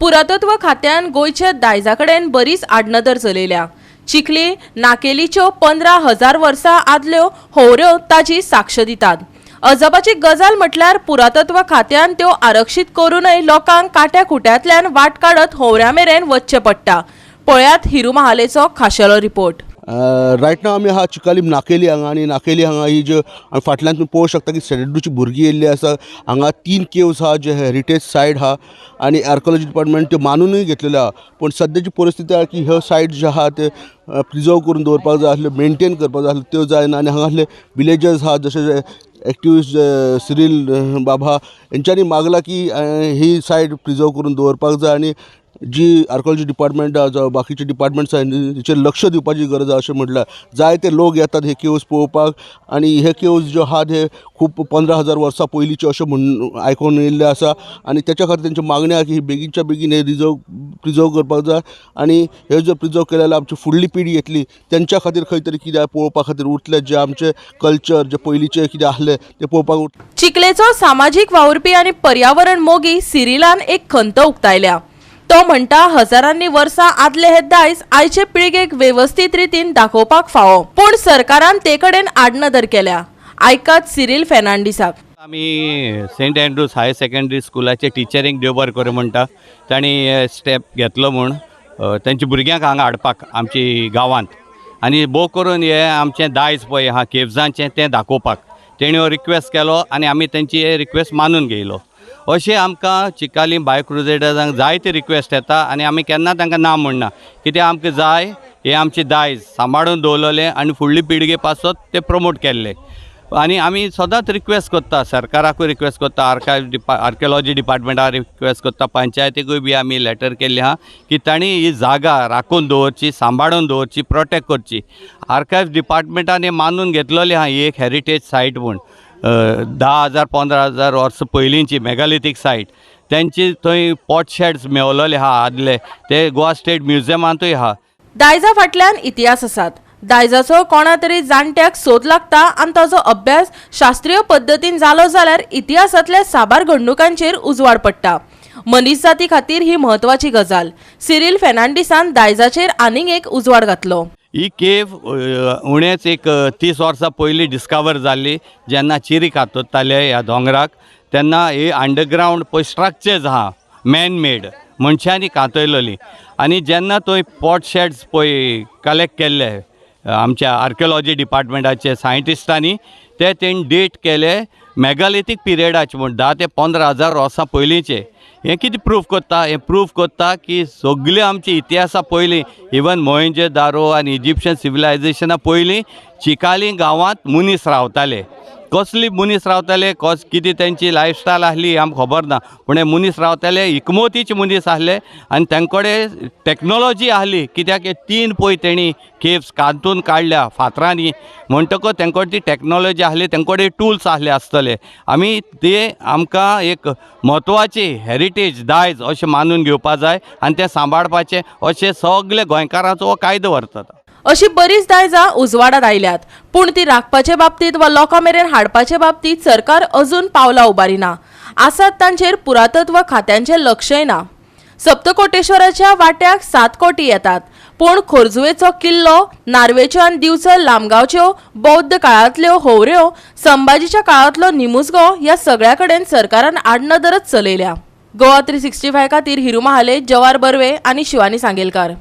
पुरातत्व खात्यान गोंयच्या दायजा कडेन बरीच आडनदर चलयल्या. चिखली नाकेलीच्यो 15,000 वर्सां आदल्यो होवऱ्यो ताजी साक्ष दितात. अजापाची गजाल म्हटल्यार पुरातत्व खात्यान त्यो आरक्षीत करूनय लोकांक काट्या खुट्यांतल्यान वाट काडत होवऱ्या मेरेन वचचें पडटा. पळयात हिरू महालेचो खाशेलो रिपोर्ट. रायट नाव आमी आहा चिकालीम नाकेली हांगा आनी नाकेली हांगा ही ज्यो फाटल्यान तुमी पळोवंक शकता की सेडेडूची भुरगीं येयल्ली आसा. हांगा 3 केव्स आहा जे हेरिटेज सायट आहा आनी आर्कोलॉजी डिपार्टमेंट त्यो मानुनूय घेतलेल्यो आहा. पूण सद्याची परिस्थिती आहा की ह्यो सायट ज्यो आहा त्यो प्रिजर्व करून दवरपाक जाय आसल्यो, मेनटेन करपाक जाय आसल्यो, त्यो जायना. आनी हांगासले विलेजर्स आहा जशे एक्टिविस्ट सिरील बाबा हेंच्यांनी मागला की ही सायट प्रिजर्व करून दवरपाक जाय आनी जी आर्कोलॉजी डिपार्टमेंट आहा जावं बाकीचे डिपार्टमेंट्स आहा हेचेर लक्ष दिवपाची गरज आहा अशें म्हटल्यार. जायते लोक येतात हे केव्स पळोवपाक आनी हे केव्स ज्यो आहात हे खूब 15,000 वर्सां पयलींच्यो अशें म्हूण आयकून येयल्लें आसा आनी तेच्या खातीर तेंची मागणी आहा की बेगीनच्या बेगीन हे प्रिजर्व करपाक जाय आनी हे जर प्रिजर्व केले जाल्यार आमची फुडली पिढी येतली तेंच्या खातीर खंय तरी कितें पळोवपा खातीर उरतलें, जें आमचें कल्चर जें पयलींचें कितें आसलें तें पळोवपाक उरतलें. चिखलेचो सामाजीक वावुरपी आनी पर्यावरण मोगी सिरिलान एक खंत उक्तायल्या. तो म्हणटा हजारांनी वर्सां आदले हे दायज आयचे पिळगेक वेवस्थीत रितीन दाखोवपाक फावो, पूण सरकारान ते कडेन आडनदर केल्या. आयकात सिरील फेर्नांडीसाक. आमी सेंट अँड्रूज हायर सेकंडरी स्कुलाचे टिचरींक देव बरें करूं म्हणटा, तांणी स्टेप घेतलो म्हूण तेंच्या भुरग्यांक हांगा हाडपाक आमची गांवांत आनी भोव करून हे आमचें दायज पळय आहा केव्जांचें तें दाखोवपाक तेणी हो रिक्वेस्ट केलो आनी आमी तेंची रिक्वेस्ट मानून घेयलो. अशें आमकां चिकाली बाय क्रुजेडर्सांक जायते रिक्वेस्ट येता आनी आमी केन्ना तांकां ना म्हणना, कित्याक आमकां जाय हें आमचें दायज सांबाळून दवरलेलें आनी फुडली पिळगे पासत तें प्रमोट केल्लें. आनी आमी सदांच रिक्वेस्ट करता, सरकाराकूय रिक्वेस्ट करता, आर्कियोलॉजी डिपार्टमेंटाक रिक्वेस्ट करता, पंचायतीकूय बी आमी लेटर केल्ली आहा की तांणी ही जागा राखून दवरची, सांबाळून दवरची, प्रोटेक्ट करची. आर्कायव डिपार्टमेंटान हें मानून घेतलेलें आहा ही एक हेरिटेज सायट म्हूण, 10,000 15,000 वर्सां पयलींची मेगालिथीक सायट. तेंची थंय पॉट शेड्स मेवलेले आहा आदले, ते गोवा स्टेट म्युझियमांतूय आहा. दायजा फाटल्यान इतिहास आसात. दायजाचो कोणा तरी जाणट्याक सोद लागता आनी ताचो अभ्यास शास्त्रीय पद्दतीन जालो जाल्यार इतिहासांतल्या साबार घडणुकांचेर उजवाड पडटा. मनीसजाती खातीर ही म्हत्वाची गजाल. सिरील फेर्नांडीसान दायजाचेर आनीक एक उजवाड घातलो. ही केव उणेच एक 30 वर्सां पयलीं डिस्कवर जाल्ली, जेन्ना चिरी कातरताले ह्या दोंगराक तेन्ना ही अंडरग्रावंड पळय स्ट्रक्चर्स आहा मॅन मेड, मनशांनी कातयलेली. आनी जेन्ना थंय पॉट शेड्स पळय कलेक्ट केल्ले आमच्या आर्कियोलॉजी डिपार्टमेंटाचे सायंटिस्टांनी, ते तेणी डेट केले मेगालिथीक पिरियडाचे म्हूण 10 ते 15,000 वर्सां पयलींचे. हें कितें प्रूफ करता? हें प्रूफ करता की सगळे आमचे इतिहासा पयलीं, इवन मोहेंजो दारो आनी इजिप्शियन सिविलायजेशना पयलीं चिकाली गांवांत मनीस रावताले. कसली मनीस रावताले, कितें तेंची लायफस्टायल आसली आमकां खबर ना, पूण हे मनीस रावताले इकमोतीचे मनीस आसले आनी तेंकडे टॅक्नोलॉजी आसली, कित्याक हे 3 पळय तेणी केव्स कांतून काडल्या फातरांनी, म्हणटकच तेंकडे ती टॅक्नोलॉजी आसली, तेंकडे टुल्स आसले आसतले. आमी ते आमकां एक म्हत्वाची हेरिटेज दायज अशें मानून घेवपा जाय आनी तें सांबाळपाचें अशें सगळे गोंयकारांचो हो कायदो व्हरता. अशी बरीच दायजां उजवाडात आयल्यात, पूण ती राखपाचे बाबतींत वा लोकां मेरेन हाडपाचे बाबतींत सरकार अजून पावलां उबारिना. आसात तांचेर पुरातत्व खात्यांचें लक्षय ना. सप्तकोटेश्वराच्या वाट्याक 7 कोटी येतात, पूण खोर्जुवेचो किल्लो, नार्वेच्यो आनी दिवचल लामगांवच्यो बौद्ध काळांतल्यो होवऱ्यो, संभाजीच्या काळांतलो निमुजगो ह्या सगळ्या कडेन सरकारान आडनदरच चलयल्या. गोवा 365 खातीर हिरू महाले, जवार बर्वे आनी शिवानी सांगेलकार.